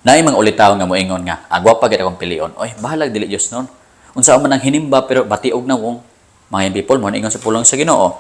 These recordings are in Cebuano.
Naay mga ulitaw nga moingon nga, "Ah, gwapa gid akong pilion." Oy, bahalag dili Diosnon. Unsa man ang hinimba pero batiog na wong. Mga people mo ingon sa pulong sa Ginoo.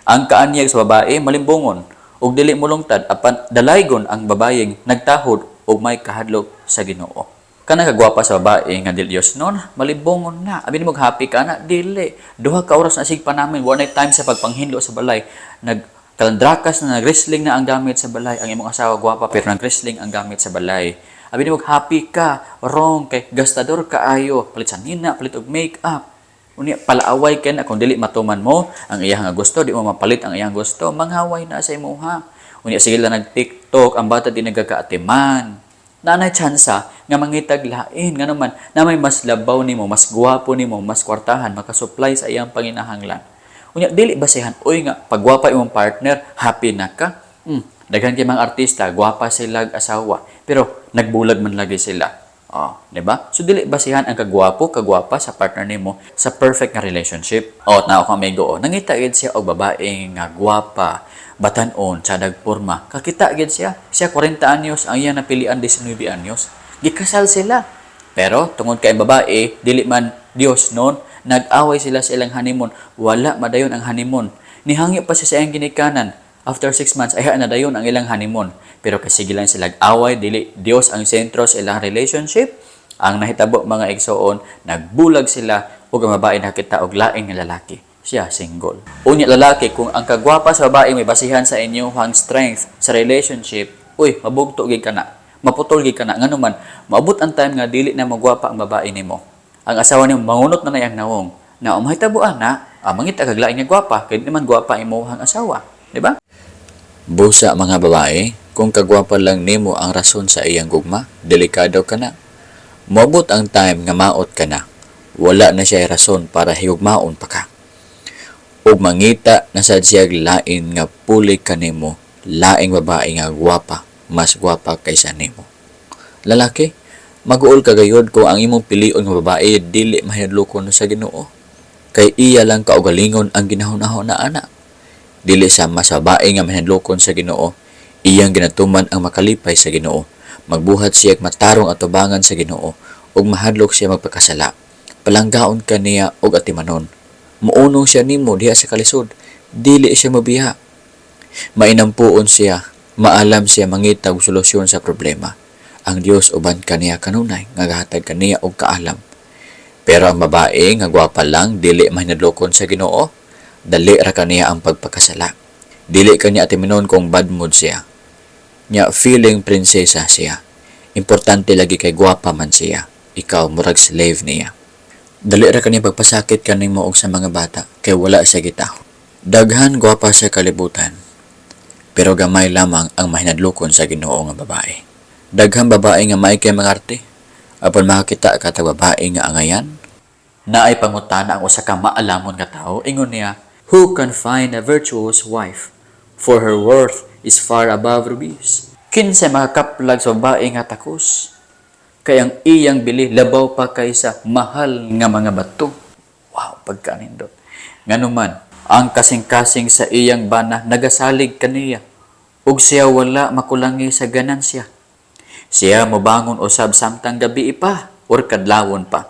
Ang kaanyag sa babae malimbongon ug dili molungtad, apan dalaygon ang babayeng nagtahod ug may kahadlok sa Ginoo. Kana kagwapa sa babae nga dili Diosnon, malimbongon na. Abi nimo happy ka na, dili. 2 ka oras na sig pa namin, wala na time sa pagpanghinlo sa balay. Nag kalandrakas na, nag-wrestling na ang gamit sa balay. Ang imong asawa gwapa pero nag-wrestling ang gamit sa balay. Abi nimo happy ka, wrong kay gastador kaayo, palit sa nina, palit og make-up. Unya palaaway ka na kung dili matuman mo ang iyang nga gusto, di mo mapalit ang iyang gusto, manghaway na sa imuha. Unya sige lang nag-TikTok, ang bata di nagkakaatiman. Naanay tsansa nga mangitag lain nga naman na may mas labaw nimo, mas guwapo nimo, mas kwartahan, makasupply sa iyang panginahanglan. Unya dili basihan oy nga pagwapa imong partner, happy na ka. Daghan kay mga artista, gwapa sila asawa, pero nagbulag man lagi sila. Oh, di ba? So dili basihan ang kagwapo, kagwapa sa partner nimo sa perfect nga relationship. Oh, na ako amigo, oh, nangita gid siya og babae nga gwapa, batan-on, tsadag porma. Kakita gid siya. Siya 40 anyos, ang iyang napilian 19 anyos. Gikasal sila. Pero tungod kay ang babae, dili man Diosnon, nag-away sila sa ilang honeymoon. Wala madayon ang honeymoon. Nihangyo pa siya sa iyang ginikanan. After 6 months, ay na dayon ang ilang honeymoon. Pero kasi sige lang sila away, dili Dios ang sentro sa ilang relationship. Ang nahitabo, mga igsoon, nagbulag sila ug ang babae nakita og lain nga lalaki. Siya single. Unya lalaki, kung ang kagwapa sa babae may basihan sa inyong strength sa relationship, uy, mabugto gid ka na. Maputol gid ka na. Ngano man, maabot ang time nga dili na magwapa ang babae nimo. Ang asawa nimo mangunot na na iyang nawong. Na mahitabo ana, mangita kag lain nga gwapa, kay di naman gwapa imong asawa, di ba? Busa mga babae, kung kagwapa lang nimo ang rason sa iyang gugma, delikado ka na. Moabot ang time nga maot ka na. Wala na siya rason para higugmaon pa ka. Ug mangita na sad siya lain nga puli kanimo, laing babae nga gwapa, mas gwapa kaysa nimo. Lalaki, maguol ka gayod kung ang imong pilion nga babae dili mahinadlokon sa Ginoo. Kay iya lang kaugalingon ang ginahuna-huna ana. Dili sama sa babae nga mahinadlokon sa Ginoo, iyang ginatuman ang makalipay sa Ginoo. Magbuhat siya matarong atubangan sa Ginoo ug mahadlok siya magpakasala. Palanggaon ka niya og atimanon. Muunong siya nimo diha sa kalisod, dili siya mobiya. Mainampuon siya, maalam siya mangita og solusyon sa problema. Ang Dios uban kaniya kanunay nga gahatag kaniya og kaalam. Pero ang babae nga gwapa lang dili mahinadlokon sa Ginoo, dali ra kaniya ang pagpakasala. Dili kaniya atiminon kung bad mood siya. Nya feeling prinsesa siya. Importante lagi kay gwapa man siya. Ikaw murag slave niya. Dali ra kaniya pagpasakit kanimo og sa mga bata kay wala siya gitaho. Daghan gwapa sa kalibutan. Pero gamay lamang ang mahinadlokon sa Ginoo nga babae. Daghang babae nga maay kay mga arte. Apan makakita ka tag babae nga angayan. Naay pangutana ang usa ka maalamon nga tawo, ingon niya, "Who can find a virtuous wife? For her worth is far above rubies." Kinsay makakaplag sa babae nga takos? Kay ang iyang bili labaw pa kaysa mahal nga mga bato. Wow, pagkanindot. Nganuman, ang kasing-kasing sa iyang bana nagasalig kaniya ug siya wala makulangi sa ganansya. Siya mobangon usab samtang gabi pa or kadlawon pa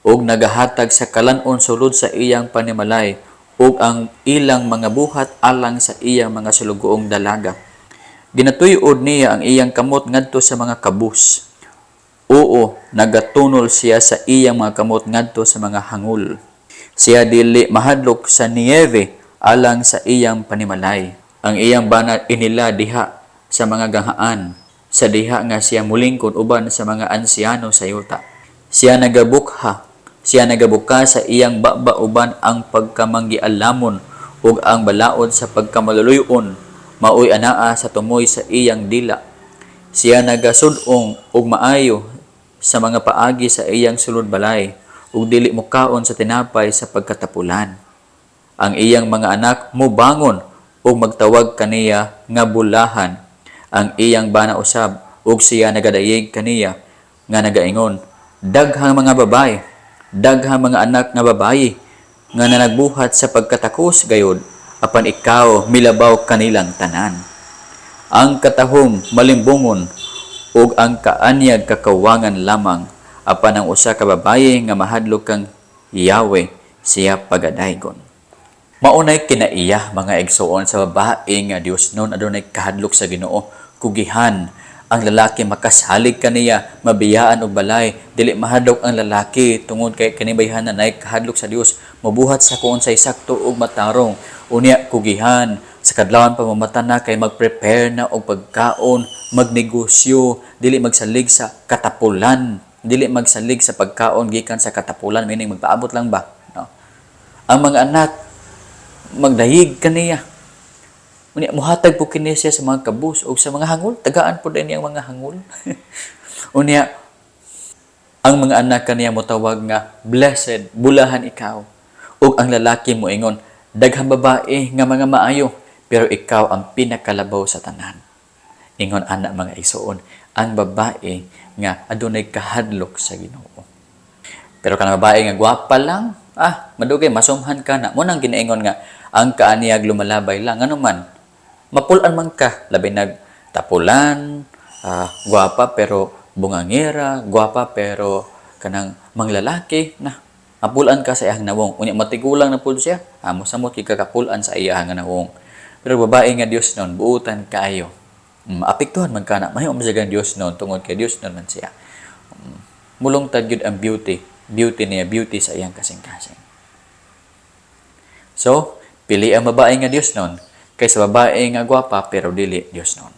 ug nagahatag sa kalan-on sulod sa iyang panimalay ug ang ilang mga buhat alang sa iyang mga sulugoong dalaga. Ginatuyod niya ang iyang kamot ngadto sa mga kabus. Oo, nagatunol siya sa iyang mga kamot ngadto sa mga hangul. Siya dili mahadlok sa niyebe alang sa iyang panimalay. Ang iyang bana inila diha sa mga ganghaan, sa diha nga siya mulingkod uban sa mga ansyano sa yuta. Siya nagabukha, siya nagabuka sa iyang baba uban ang pagkamanggialamon ug ang balaod sa pagkamaluluyon maoy anaa sa tumoy sa iyang dila. Siya nagasud-ong og maayo sa mga paagi sa iyang sulod balay ug dili mokaon sa tinapay sa pagkatapulan. Ang iyang mga anak mobangon ug magtawag kaniya nga bulahan. Ang iyang bana usab ug siya nagadayeg kaniya nga nagaingon, "Daghang mga babae, daghang mga anak nga babayi nga nanagbuhat sa pagkatakos gayod, apan ikaw milabaw kanilang tanan." Ang katahom malimbongon Ug ang kaanyag kakawangan lamang, apan ang usa ka babaye nga mahadlok kang Yahweh, siya pagadaygon. Maunay kinaiya, mga igsuon, sa babae nga Dios nun, adunay kahadlok sa Ginoo, kugihan ang lalaki, makasalig kaniya, mabiyaan og balay, dili mahadlok ang lalaki tungod kay kini bayhana nay kahadlok sa Dios, mobuhat sa kung unsay sakto ug matarong. Unya kugihan sa kadlawon pa mamata na kay mag-prepare na og pagkaon, magnegosyo, dili magsalig sa katapulan, dili magsalig sa pagkaon gikan sa katapulan, meaning magpaabot lang ba, no? Ang mga anak magdayig kaniya. Unya muhatag po kini siya sa mga kabus o sa mga hangol, tagaan po din ang mga hangol. Unya ang mga anak kaniya motawag nga blessed, bulahan ikaw. Ug ang lalaki mo ingon, "Daghang babae nga mga maayo, pero ikaw ang pinakalabaw sa tanan." Ingon ana, mga igsuon, ang babae nga adunay kahadlok sa Ginoo. Pero kanang babae nga gwapa lang, ah, madugay masumhan ka na. Mo nang ginaingon nga ang kaanyag lumalabay lang. Ano man, mapul-an man ka, labi nag tapulan, gwapa pero bungangera, gwapa pero kanang manglalaki na mapulan ka sa iyang nawong. Unya matigulang na pud siya, mosamot kay kakapul-an sa iyang nga nawong. Pero babae nga Dios nun, buutan kaayo. Maapektuhan man ka na, mahimo man siya Dios nun tungod kay Dios nun man siya. Mulungtad gyud ang beauty, beauty niya, beauty sa iyang kasing-kasing. So, pili ang babae nga Dios nun kaysa babae nga gwapa pero dili Dios nun.